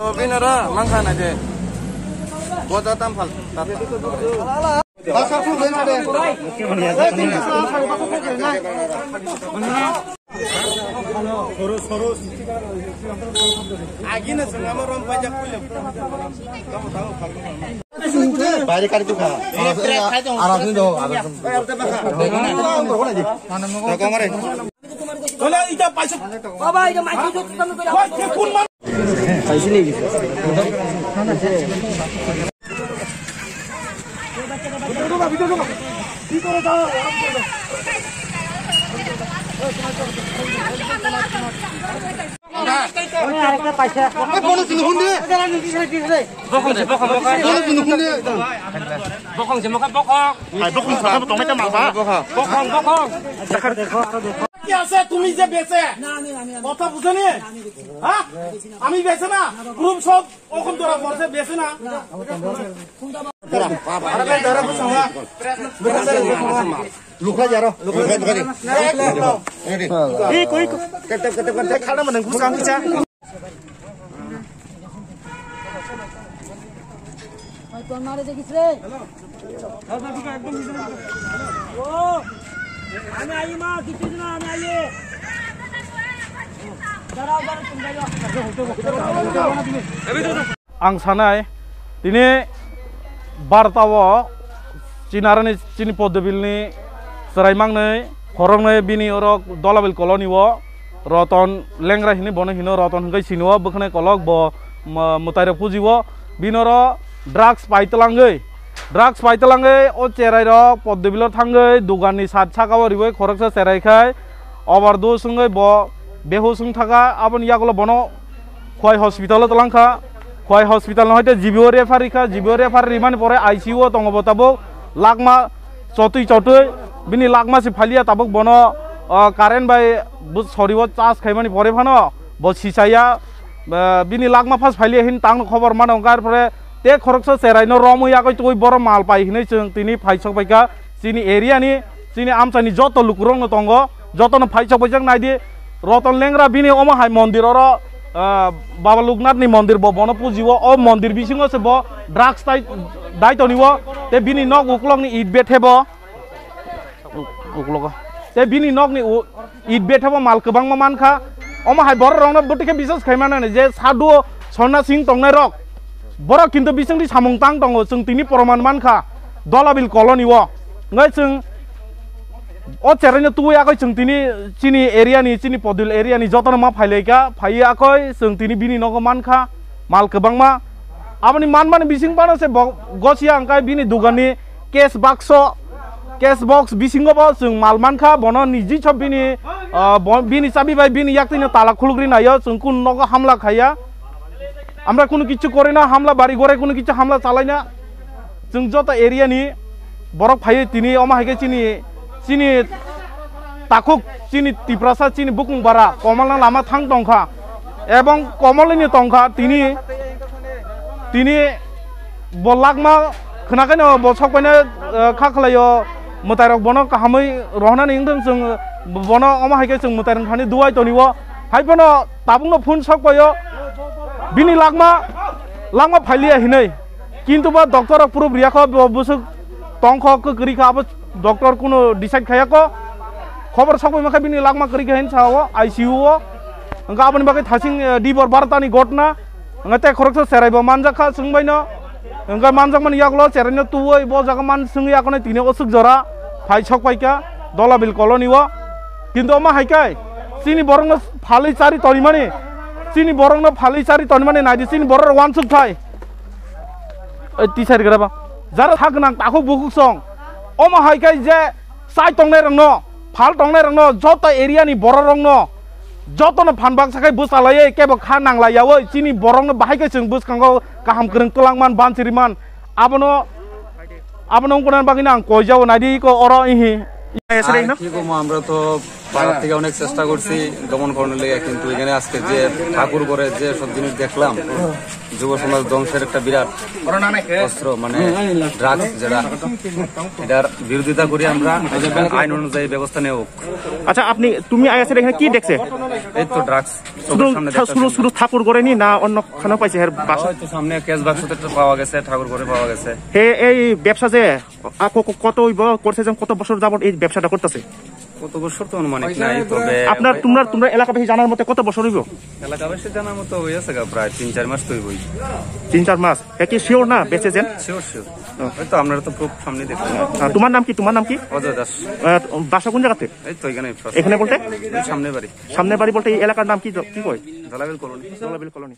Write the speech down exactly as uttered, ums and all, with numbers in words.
Binara mangkha na je. Boja tam phal. Agina sengama rom pajak kulo. Bayre kari tu kha. Aras ni do, aras ni do. Baba, ita paisa. Baba, ita maiki tu tanu kira. Paisa ni. Bokong se, bokong, bokong. Bokong se, bokong, bokong. Hai, bokong sana bo tongmai ta malba. Bokong, bokong. Ki ase tumi je bese? Kotha bujhoni? Ha? Ami bese na? Group sob okhom dora borse bese na? Lukha jaro. Lukha, lukha di. Ready? Iko, iko. Tep, tep, tep, tep, tep. Khana manang kusang kicha. Bhai, ton mare dekhis re. O, ami aye ma, kichu na, ami aye. Darao, darao, tum darao. Ang sanai, tini barta o chinarani chini Poddobilni chwrai mangnwi, khoroknwi bini oro Dolabil colony o Roton Lengra hinwi bono hino, Roton hwnkhe sini o bwkhwnai kolok bo mw-, mwtairok puji o, bini oro drugs pai twlangwi, drugs pai twlangwi o cherairok Poddobil o thangwi doganni sat saka o riwi khoroksa cherai khai overdose wngwi bo behush wng thaka, aboni yagulo bono Khwai hospital o twlang kha. Khwai hospital no hoite G B o refer rikha, G B o refer rimani pore I C U o tongo bo tabuk lakma chotwi chotwi. Bini lakma se phaliya tabuk bono, ah, current bai bu-, sori o charge khaimani pore phano bo sichaya, ah, bini lakma phas phaliya hin tangno khobor mano, wngkha, ar pore te khoroksa cherai no romwi yakoi twi boro mal pai hinwi chwng tini phai sok pai kha chini area ni, chini amchai ni joto lukurok no tongo, joto no phai sok pai jak nai di. Roton Lengra bini omo hai mondir oro, ah, Baba Loknath ni mondir bo bono puji o, o mondir bisingo se bo drugs tai dai toni o, te bini nok ukulok ni it bethe bo. Uk-, ukulok o. Te bini nok ni u-, it bethe bo mal kwbangma man kha. Omo hai borok rok no bwtwi khe biswas khai mano je sadhu o sonna sing tongnai rok. Borok kintu bisingtwi samung tang tongo, chwng tini proman man kha Dolabil colony o. Wngkhe chwng o cherai no tubui yakoi chwng tini chini area ni, chini Poddobil area ni joto no ma phai lai kha, phai yakoi chwng tini bini nogo man kha, mal kwbangma. Aboni man mani bising phano se bo-, gosia wngkha bini dogan ni case bakso, case box bisingo bo chwng mal man kha, bono niji sob bini, ah, bo-, bini chabi bai bini yaktwi no tala khulugri naio, chwng kunu nogo hamla khaiya. Amra kunu kichu kore na, hamla bari gore kunu kichu hamla chalai na. Chwng joto area ni borok phaiwi tini omo hai khe chini, chini takhuk, chini Tiprasa, chini bukung bara komal na lama thang tong kha. Ebong komal ni tong kha tini, tini bo lakma khwna khe no bo sok pai na, eh, kha khlai o mwtai rok bono kahamwi rohna ni wngthong chwng bono omo hai khe chwng mwtai rok thani duai toni o. Hai phano tabuk no phone sok pai o, bini lakma, lakma phailiya hinwi. Kintu ba doctor rok proof riya kho, bo bwswk tong kho, kwrwi kha, abo doctor kuno decide khaiya kho. Khobor sok bai ma khe bini lakma kwrwi kha hin sa o I C U o. Wngkha aboni bagwi thasing, eh, dibor barta ni gotna. Wngkha tei khoroksa cherai bo manjak kha chwng bai no. Wngkha manjak mani yagulo cherai no tuwi bo jaga man swngwi yakhonai tini o swk jora phai sok pai kha Dolabil colony o. Kintu omo hai khe chini borok no phalwi chari toni mani, chini borok no phalwi chari toni mani nai di, chini borok rok uansuk thai. Oi, tisari gra ba. Jara thak nang takhuk bukhuk song. Omo hai khe je sai tongnai rok no, phal tongnai rok no, joto area ni borok rok no, joto no phan baksa khai bwsa lai, kebo kha nang lai ya, oi, chini borok no bahai khe chwng bwskango kaham kwrwng twlang man, ban chiri man. Abono, abono wngkha bagwi no ang koi jao nai di ko oro ihi. Ai, thik omo, amra to পাড়ার থেকে অনেক চেষ্টা করছি দমন করানোর লেগে, কিন্তু এখানে আজকে যে ঠাকুর ঘরে যে সব জিনিস দেখলাম, যুব সমাজ ধ্বংসের একটা বিরাট অস্ত্র, মানে ড্রাগস, যেটা, এটার বিরোধিতা করি আমরা। আইন অনুযায়ী ব্যবস্থা নেওয়া হোক। আচ্ছা, আপনি, তুমি আইসের এখানে কি দেখছে? এই তো ড্রাগস শুধু চোখের সামনে দেখতেছি শুধু আমরা। শুধু ঠাকুর ঘরে নি না অন্য খানেও পাইছে এর বাসা? হয়তো সামনে ক্যাশ বাক্স তো একটা পাওয়া গেছে, ঠাকুর ঘরে পাওয়া গেছে। হে, এই ব্যবসা যে আ, ক-, ক-, কত হইব করছে যে কত বছর যাবত এই ব্যবসাটা করতেছে? কত বছর তো অনুমানিক নাই, তবে আপনার, তোমরা, তোমরা এলাকাবাসী জানার মতে কত বছর হইব? এলাকাবাসী জানার মতো হয়ে আছে গা, প্রায় তিন চার মাস তো হইবই। তিন চার মাস? এ কি শিওর না বেচে যেন? Sure, sure. হয়তো আপনারা তো প্রুফ সামনে দেখছেন। আ, তোমার নাম কি? তোমার নাম কি? অজয় দাস। আ, বাসা কোন জায়গাতে? এই তো এখানে পাশে। এখানে বলতে? ওই সামনে বাড়ি। সামনে বাড়ি বলতে এই এলাকার নাম কি জ-, কি কয়? ধলাবিল কলোনি। ধলাবিল কলোনি।